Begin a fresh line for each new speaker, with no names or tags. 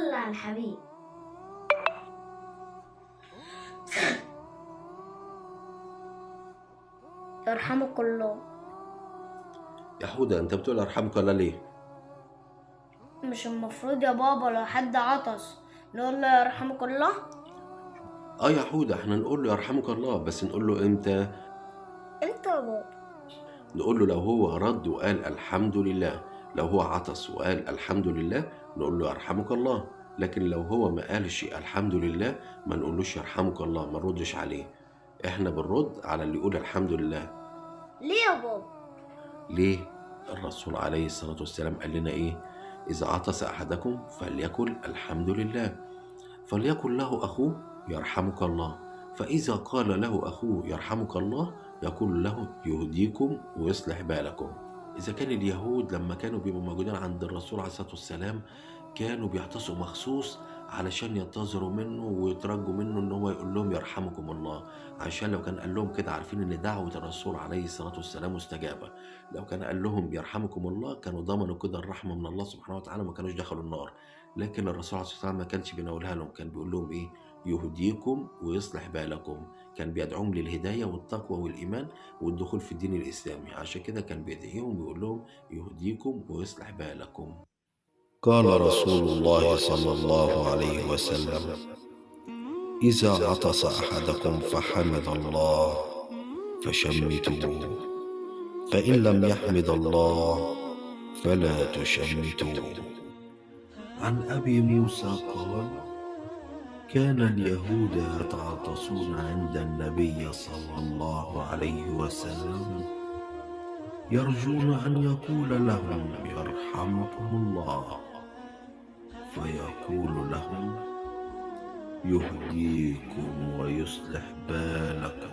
صلى على الحبيب. يرحمك الله.
يا حودة، انت بتقول يرحمك الله ليه؟
مش المفروض يا بابا لو حد عطس نقول له يرحمك الله؟
اه يا حودة، احنا نقول له يرحمك الله، بس نقول له امتى؟
امتى يا بابا؟
نقول له لو هو رد وقال الحمد لله. لو هو عطس وقال الحمد لله نقول له يرحمك الله، لكن لو هو ما قالش الحمد لله ما نقولوش يرحمك الله، ما نردش عليه. احنا بنرد على اللي يقول الحمد لله.
ليه يا بابا؟
ليه؟ الرسول عليه الصلاة والسلام قال لنا ايه؟ إذا عطس أحدكم فليقل الحمد لله، فليقل له أخوه يرحمك الله، فإذا قال له أخوه يرحمك الله يقول له يهديكم ويصلح بالكم. إذا كان اليهود لما كانوا بيبقوا موجودين عند الرسول عليه الصلاة والسلام كانوا بيعطسوا مخصوص علشان ينتظروا منه ويترجوا منه إن هو يقول لهم يرحمكم الله، عشان لو كان قال لهم كده عارفين إن دعوة الرسول عليه الصلاة والسلام مستجابة. لو كان قال لهم يرحمكم الله كانوا ضمنوا كده الرحمة من الله سبحانه وتعالى، ما كانوش دخلوا النار. لكن الرسول عليه الصلاة والسلام ما كانش بيناولها لهم، كان بيقول لهم إيه؟ يهديكم ويصلح بالكم. كان بيدعوهم للهداية والتقوى والإيمان والدخول في الدين الإسلامي، عشان كده كان بيدعيهم ويقول لهم يهديكم ويصلح بالكم.
قال رسول الله صلى الله عليه وسلم: إذا عطس أحدكم فحمد الله فشمتوه، فإن لم يحمد الله فلا تشمتوه.
عن أبي موسى قال: كان اليهود يتعاطسون عند النبي صلى الله عليه وسلم يرجون أن يقول لهم يرحمكم الله، فيقول لهم يهديكم ويصلح بالكم.